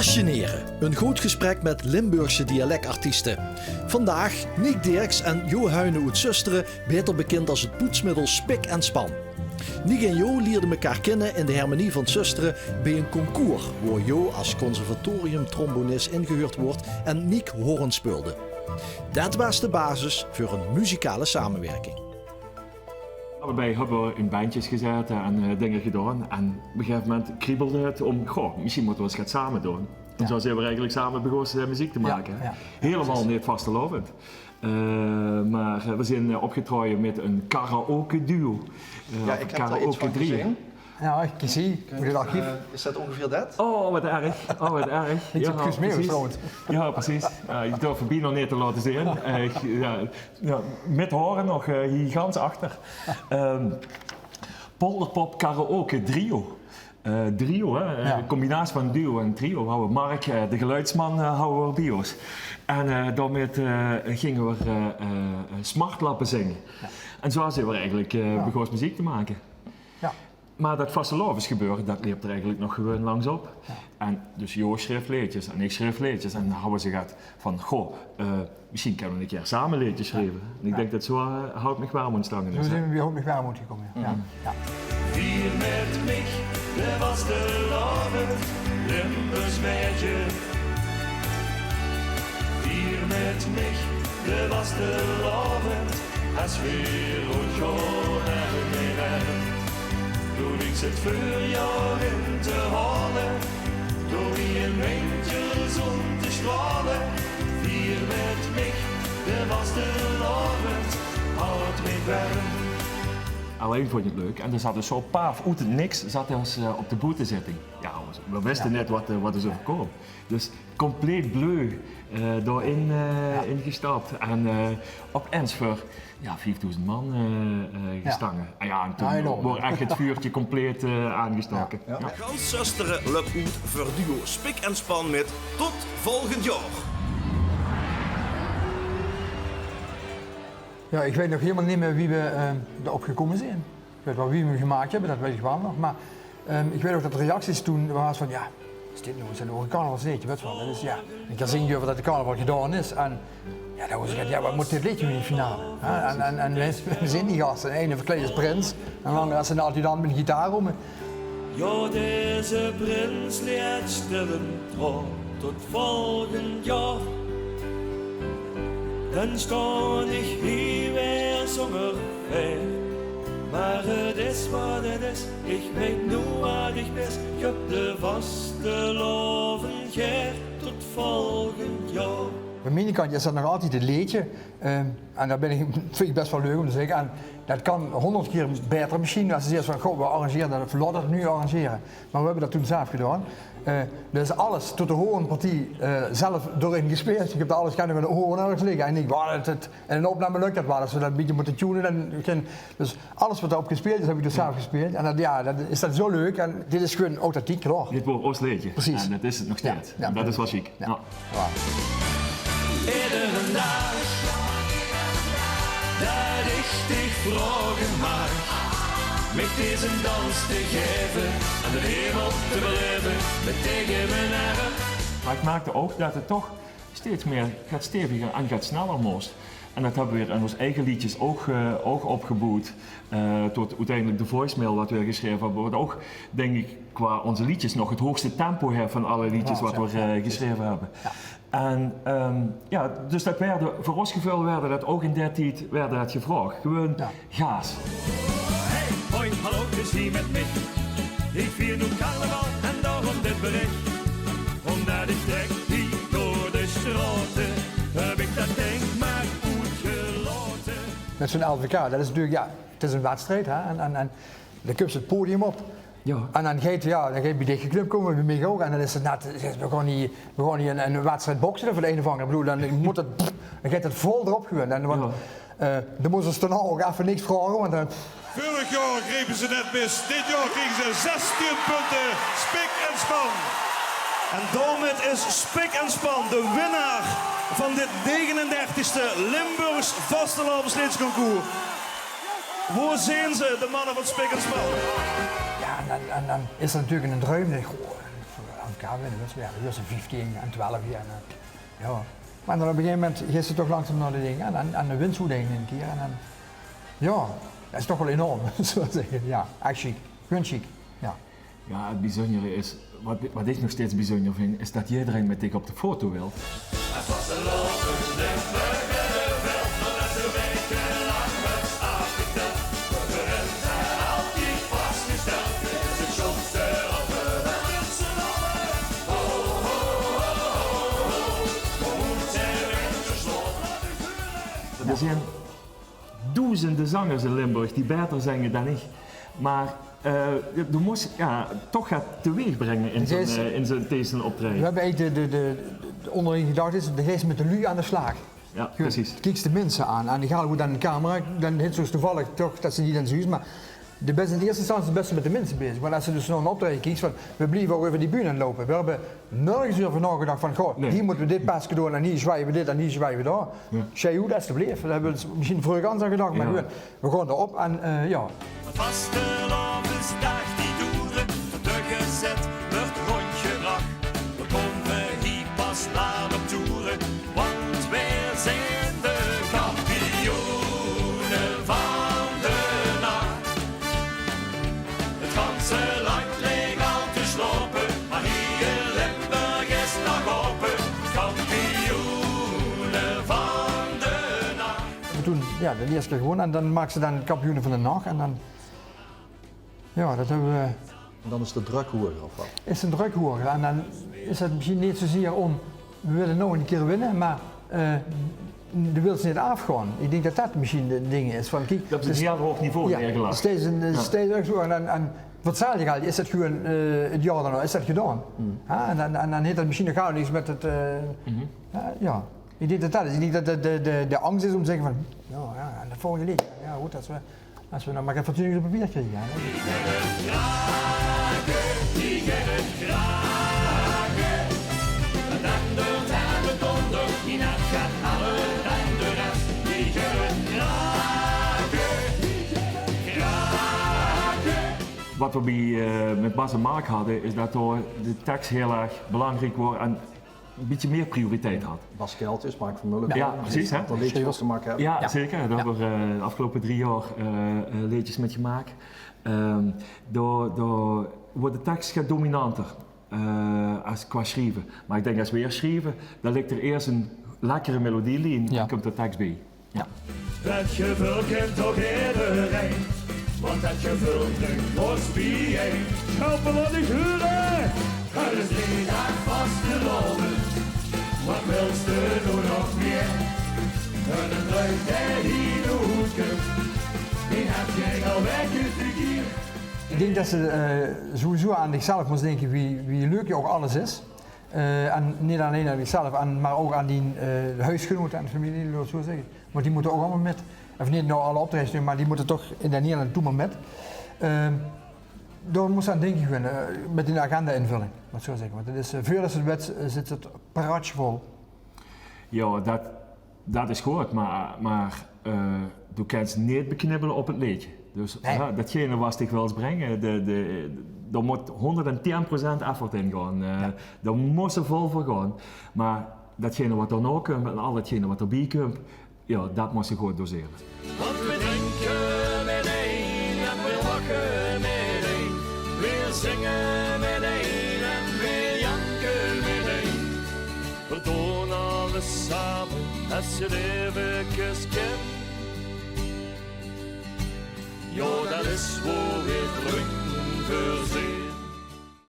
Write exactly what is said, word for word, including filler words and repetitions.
Fascineren. Een good gesprek met Limburgse dialekartieste. Vandaag Niek Dirks en Jo Huinen oet Zöstere, baeter bekind as het poetsmiddel Spik en Span. Niek en Jo lierde mekaar kinne in de hermenie van Zöstere bie een concours, woor Jo as conservatoriumtrombonis ingehuurd woort en Niek hoorn speulde. Det waas de basis veur een muzikale samenwerking. Allebei höbbe v'r in bendjes gezaete en, eh, dinger gedaon. En op e gegaeve moment kriebelde het om, goh, mesjien mótte v'r ins get same doon. En zoe zeen v'r eigelik same begós, eh, meziek te make, hè. Hielemaol neet vastelaovend. Eh, mer, eh, v'r zeen, eh, opgetraoje mit e karaoke-duo. Eh, karaoke-trio. Jao, ich zie, in het archief. Eh, is det óngeveer det? Oh, wat erg. Oh, wat erg. Jao, precies. Jao, precies. Jao, ich durf 't bienao neet te laote zeen. Eh, ich, jao, jao, mit hoorn nog, eh, hie gans achter. Ehm, Polderpop Karaoke Drio. Eh, drio, hè. Eh, combinatie van duo en trio. Hawwe v'r Mark, eh, de geluidsman, eh, hawwe v'r bie ós. En, eh, daomit, eh, ginge v'r, eh, eh, smartlappe zinge. En zoe zeen v'r eigelik, eh, begós meziek te make. Mer det vastelaovesgebeure, det leep d'r eigelik nog gewoon langs op. En dus Jo sjreef leedjes en ich sjreef leedjes. En dan hawwe ze get van, goh, eh, mesjien kinne v'r 'ne kier same leedjes sjrieve. En ich dink det zoe, eh, Houd mich werm óntstange is, hè? Zoe zeen v'r bie Houd mich werm oetgekómme, jao. Vier mit mich de vastelaovend, Limburgs maedje. Vier mit mich de vastelaovend, es veer oet gaon nao de wereld. Doe niks het veurjaor in te haole, doe wie ein windjel zón te straole. Vier mit mich de vastelaovend, houd mich werm. Allein vónj ich het leuk. En d'r zat dus zoe paaf oet het niks, zat d'r ós, eh, op de boetezitting. Jao, v'r wiste net wat, eh, wat ós euverkaom. Dus compleet bleu, eh, dao-in, eh, ingestap. En, eh, op ins veur, jao, viefdoezend man, eh, eh, gestange. Ah jao, en toen woor ech het vuurtje compleet, eh, aangestoke. Jao. Gans Zöstere löp oet veur duo Spik en Span mit Tot volgend jaor. Jao, ich weit nog hielemaol neet mie wie v'r, eh, d'r op gekómme zeen. Ich weit waal wie v'r 'm gemaak höbbe, det weit ich waal nog. Mer, ehm, ich weit ouch det de reacties toen waas van, jao, is dit noe, zeen noe ein carnavalsleedje, weit waal. Det is, jao, ein kier zinge euver det de carnaval gedaon is. En, jao, dan waas ich, jao, waat mót dit leedje noe in de finale? Hè? En, en, en v'r zeen die gaste. Eine verkleid es prins, en de angere es eine adjudant mit gitaar róm. Jao, deze prins leet stille traon tot volgend jaor. Dan staon ich hie weer zónger veer. Mer het is wat het is, ich weit noe wat ich wis. Ich höb de vastelaovend gaer tot volgend jaor. Van miene kantj is det nog altied het leedje. Ehm, en det vinj ich, vinj ich bes waal leuk óm te zègke. En det kan hóngerd kier baeter mesjien. Es se zeis van, goh, v'r arrangere det, of laot det noe arrangere. Mer v'r höbbe det toen zelf gedaon. Eh, dus alles, tot de hoornpartie, eh, zelf doorin gespeeld. Ich höb d'r alles, ich höb nog ein hoorn örges ligke. En ich dink, wauw, het, het, in ein opname lök det waal. Es v'r det ein bietje mótte tune, dan, dus alles wat d'r op gespeeld is, höb ich dus zelf gespeeld. En det, jao, det is dan zoe leuk. En dit is gewoon authentiek, klaor. Dit waor ós leedje. Precies. En det is het nog steeds. Jao. En det is waal sjiek. Jao. Jao. Iedere daag det ich dich vraoge maag, mich deze dans te gaeve, aan de hemel te belaeve, mit dich in mien erm. Mer ich merkde ouch det het toch steeds mieër get steviger en get sneller mós. En det höbbe v'r in ós eige leedjes ouch, eh, ouch opgeboewd. Eh, tot oeteindelik de voicemail wat v'r gesjreve höbbe, wat ouch, dink ich, qua ózze leedjes nog het hoogste tempo haet van alle leedjes wat v'r, eh, gesjreve höbbe. En, ehm, jao, dus det waerde, veur ós geveul waerde det ouch in dae tied, waerde det gevraog. Gewoon gaas. Hey, hoi, hallo, 't is hie mit mich. Ich vier noe carnaval en daorum dit berich. Ómdet ich trek hie door de straote, höb ich det dink mer oetgelaote. Mit zoe'n L V K, det is natuurlik, jao, het is ein wedstrijd, hè. En, en, en dan kums se het podium op. Jao. En dan geit, jao, dan geit bie dich geknop kómme, bie mich ouch. En dan is het net, v'r gaon hie, v'r gaon hie ein, ein wedstrijd bokse veur de ein of anger. Ich bedoel, dan mót het, dan geit het vol d'rop gewoon. En want, eh, dan mós se dan ouch effe niks vraoge, want dan... Veurig jaor grepe ze net mis, dit jaor kriege ze zestien punte. Spik en Span. En daomit is Spik en Span de winnaar van dit negenendertigste Limburgs Vastelaovesleedjesconcours. Wo zeen ze, de manne van Spik en Span? Jao, en dan, en dan is det natuurlik ein druim. Dink ich, goh, aan K K winnen, wèts te, jao, dan waors te vieftien en twelf jaor en, eh, jao. Mer dan op e gegaeve moment geis te toch langzaam nao de dinger en, en, en dan wins te oeteindelik ein kier en dan, jao, det is toch waal enorm, zólle v'r zègke. Jao, ech sjiek. Gewoon sjiek. Jao. Jao, 't bezunjere is, waat, waat ich nog steeds bezunjer vinj, is det ederein mit dich op de foto wilt. D'r zeen doezende zangers in Limburg die baeter zinge dan ich. Mer, eh, doe mós, jao, toch get teweegbringe in zo'n, eh, in zo'n, tijdens ein optraeje. V'r höbbe eigelik de, de, de, de óngerin gedachte is, de geis mit de luuj aan de slaag. Jao, precies. Kieks de minse aan. En egaal wie dan de camera, dan hits te toevallig toch det ze die dan zuus. Mer de bès in ierste instantie bès te mit de minse bezig. Want es te dus nao ein optraeje kieks, van, v'r blieve ouch euver die bühne aan loupe. V'r höbbe nörges euver naogedach van, goh, hie mótte v'r dit peske doon en hie zwaaie v'r dit en hie zwaaie v'r det. Jao. Sjeer oet, alstublieft. Dao höbbe v'r mesjiens vreug aan gedacht, mer good, v'r gaon d'rop en, eh, jao. Vastelaovesdaag die doere, de gezèt wuuert róndjgebrach. Veer kómme hie pas laat op toere, want veer zeen de kampioene van de nach. 't Ganse landj ligk al te slaope, mer hie in Limburg is 't nog aope. Kampioene van de nach. Mer toen, jao, de ierste kier gewónne en dan maaks te dan kampioene van de nach en dan Jao, det höbbe v'r. En dan is de drök hoeger, of waat? Is de drök hoeger. En dan is 't mesjiens neet zoezier óm, v'r wille noe ein kier winne, mer, eh, de wils neet aafgaon. Ich dink det det mesjiens 't ding is. Van, kiek, det is ein hieël hoog niveau neergelag. Steeds ein, steeds örges zoe en, en, en waat zag ich al, is det gewoon, eh, 't jaor daonao, is det gedaon. Jao, en, en, en dan haet det mesjiens nog gaar niks mit 't, eh, jao, jao. Ich dink det det is. Ich dink det de, de, de, de angs is óm te zègke van, jao, jao, en 't volgende leedje, jao, good, es v'r Es v'r noe mer get fatsoenliks op papier kriege, hè. Wat we bie, eh, mit Bas en Mark hadde, is dat dao de teks hiel erg belangriek waor en e bietje mier prioriteit had. Bas Keltjes, Mark van Mullekom, jao, precies, hè? D'r leedjes veur gemaak höbbe. Jao, zeker. Dao höbbe v'r, eh, de aafgeloupe drie jaor, eh, eh, leedjes mit gemaak. Ehm, dao, dao wuuert de teks get dominanter, eh, es qua sjrieve. Mer ich dink, es v'r ieërs sjrieve, dan ligk d'r ieërs ein lekkere melodielien en kump de teks bie. Jao. Det geveul kint toch ederein, want det geveul bringk ós biejein. Sjoupe, laot uch hure! Het is drie daag vastelaovend, wat wils te noe nog mier? Ein druim dae hie noe oetkump, die höb ich al weke te kier. Ich dink det se, eh, sowieso aan dichzelf mós dinke wie, wie leuk ouch alles is. Eh, en neet allein aan dichzelf, aan, mer ouch aan dien, eh, hoesgenote en femilie, laot ich 't zoe zègke. Want die mótte ouch allemaol mit. Of neet nao alle optraejes toe, mer die mótte toch in de hieël en toe mer mit. Ehm, dao mós se aan dinke, gewoon, eh, mit dien agenda-invulling, laot ich 't zoe zègke. Want 't is, eh, veurdet se 't wèts, eh, zits se paratsjevol. Jao, det, det is good, mer, mer, eh, doe kins neet beknibbele op 't leedje. Dus, jao, datgene wat ich wils bringe, de, de, dao mót hóndertien procent effort in gaon. Eh, dao mós se vol veur gaon. Mer datgene wat daonao kump en al datgene wat d'r bie kump, jao, det mós se good dosere. Want we drinke mit ein en we lache mit ein. We zinge mit ein en we janke mit ein. We doon alles same, es 't eve kin. Jao, det is wo we vrind veur zeen.